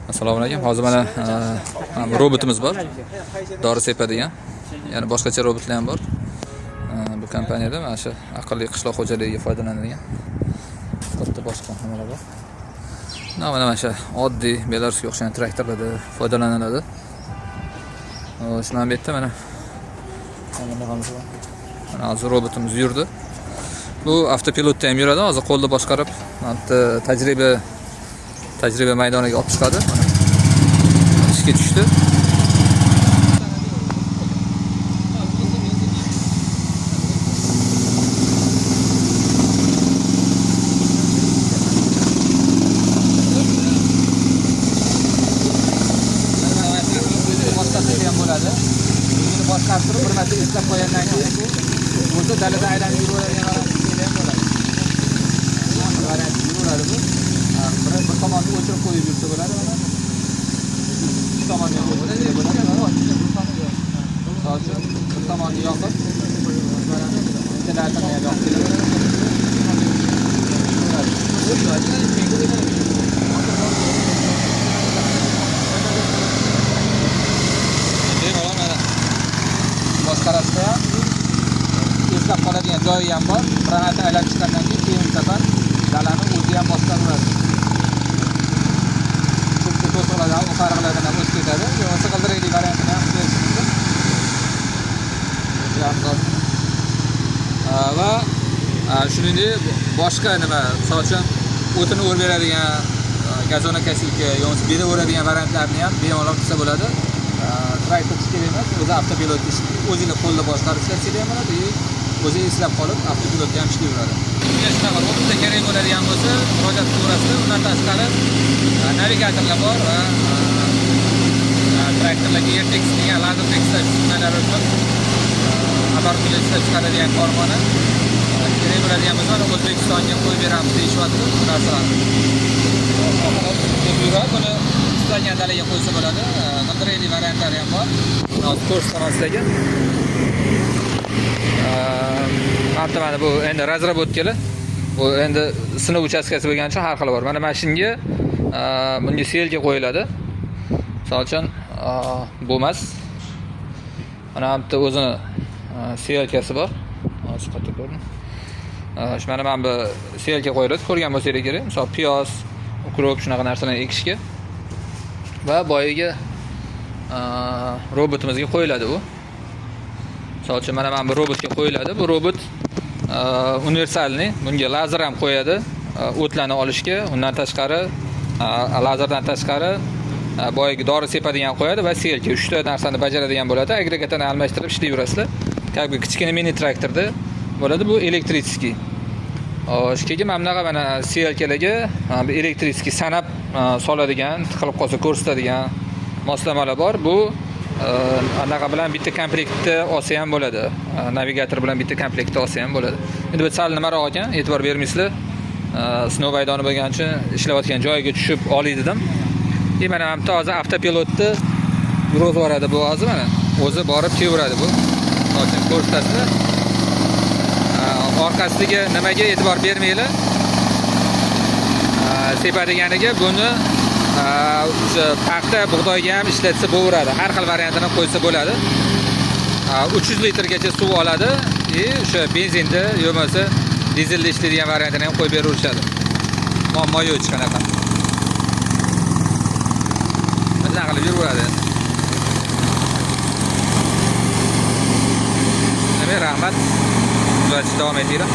Assalomu alaykum. Hozir mana bu robotimiz bor. Dori sepadigan. Ya'ni boshqacha robotlar ham bor. Bu kompaniyada mana shu aqlli qishloq xo'jaligiga foydalanadigan katta boshqa nimalar bor. Mana shu oddiy Belarusga o'xshagan traktorlarda foydalaniladi. Xo'sh, mana bu yerda mana bunaqamiz bor. Mana hozir robotimiz yurdi. Bu avtopilotda ham yuradi. Hozir qo'lda boshqarib, mana bu yerda tajriba maydoniga olib chiqadi. Mana ishga tushdi. Boshqasi ham bo'ladi. O'zini boshqarib turib, bir marta eslab qo'ygandan keyin o'zi dalada aylanib yuraveradigan variantida ham bo'ladi. Har variant yuraveradi bu. Bir tomonni o'chirib qo'yib yursa bo'ladi mana. Ikki tomonni ham o'chirsa bo'ladi. Misol uchun bir tomonni yoqib, ventilyatorni ham yoqib ketaveradi. Bemalol mana Boshqarasida ham eslab qoladigan joyi ham bor. Bir marta aylanib chiqqandan keyin keyingi safar dalani o'zi ham boshqaraveradi. Chunki to'siqlardan, o'qariqlardan ham o'tib ketadi. Yo bo'lmasa g'ildirakli variantini ham qilib berish mumkin. Va shuningdek boshqa nima, misol uchun o'tini o'rib beradigan газонокосилка yo bo'lmasa beda o'radigan variantlarni ham bemalol qilsa bo'ladi. Traktor kerak emas, o'zi avtopilot o'zinglar qo'lda boshqarib ishlatsanglar ham bo'ladi, o'zi eslab qolib avtopilotda ham ishlayveradi. Sizga shunaqa robotlar kerak bo'ladigan bo'lsa, murojaat qilaverasizlar. Undan tashqari navigatorlar bor va traktorlarga Airtex degan lazer tekslash uskunalari uchun оборудование ishlab chiqaradigan korxona. Kerak bo'ladigan bo'lsa, mana O'zbekistonga qo'yib beramiz deyishyapti bu narsalarni. Deb yuradi, buni istalgan dalaga qo'ysa bo'ladi. G'ildirakli variantlari ham bor. Hozir ko'rsataman sizlarga. Mana mana bu endi разработка lar. Bu endi sinov uchastkasi bo'lgani uchun har xil bor. Mana shunga bunga сеялка qo'yiladi. Misol uchun bu emas. Mana bu yerda o'zini сеялка si bor. Hozir qayerda ko'rdim. Shu mana bu сеялка qo'yiladi. Ko'rgan bo'lsangiz kerak. Misol piyoz, укроп shunaqa narsalarni ekishga va boyagi robotimizga qo'yiladi u. Misol uchun mana bu robotga qo'yiladi. Bu robot универсальный. Bunga lazer ham qo'yadi, o'tlarni olishga. Undan tashqari lazerdan tashqari boyagi dori sepadigan qo'yadi va сеялка 3 ta narsani bajaradigan bo'ladi. Agregatini almashtirib ishlayverasizlar. Как бы kichkina mini traktorda bo'ladi bu электрический. Xo'sh, keyin mana bunaqa mana сеялка larga mana bu электрический sanab soladigan, tiqilib qolsa ko'rsatadigan moslamalar bor. Bu anaqa bilan bitta komplektda olsa ham bo'ladi. Navigator bilan bitta komplektda olsa ham bo'ladi. Endi bu sal nimaroq ekan, e'tibor bermaysizlar. Sinov maydoni bo'lgani uchun ishlayotgan joyiga tushib olay dedim. И mana bu hozir avtopilotni yurg'izib yuboradi bu hozir mana. O'zi borib kelaveradi bu. Hozir ko'rsatasizlar. Orqasidagi nimaga e'tibor bermanglar. Sepadiganiga buni o'sha paxta, bug'doyga ham ishlatsa bo'laveradi. Har xil variantini qo'ysa bo'ladi. 300 litrgacha suv oladi и o'sha benzinda yo bo'lmasa dizelda ishlaydigan variantini ham qo'yib beraverishadi. Muammo yo'q hech qanaqa. Shunaqa qilib yuraveradi. Demak, rahmat. Kuzatishda davom etinglar.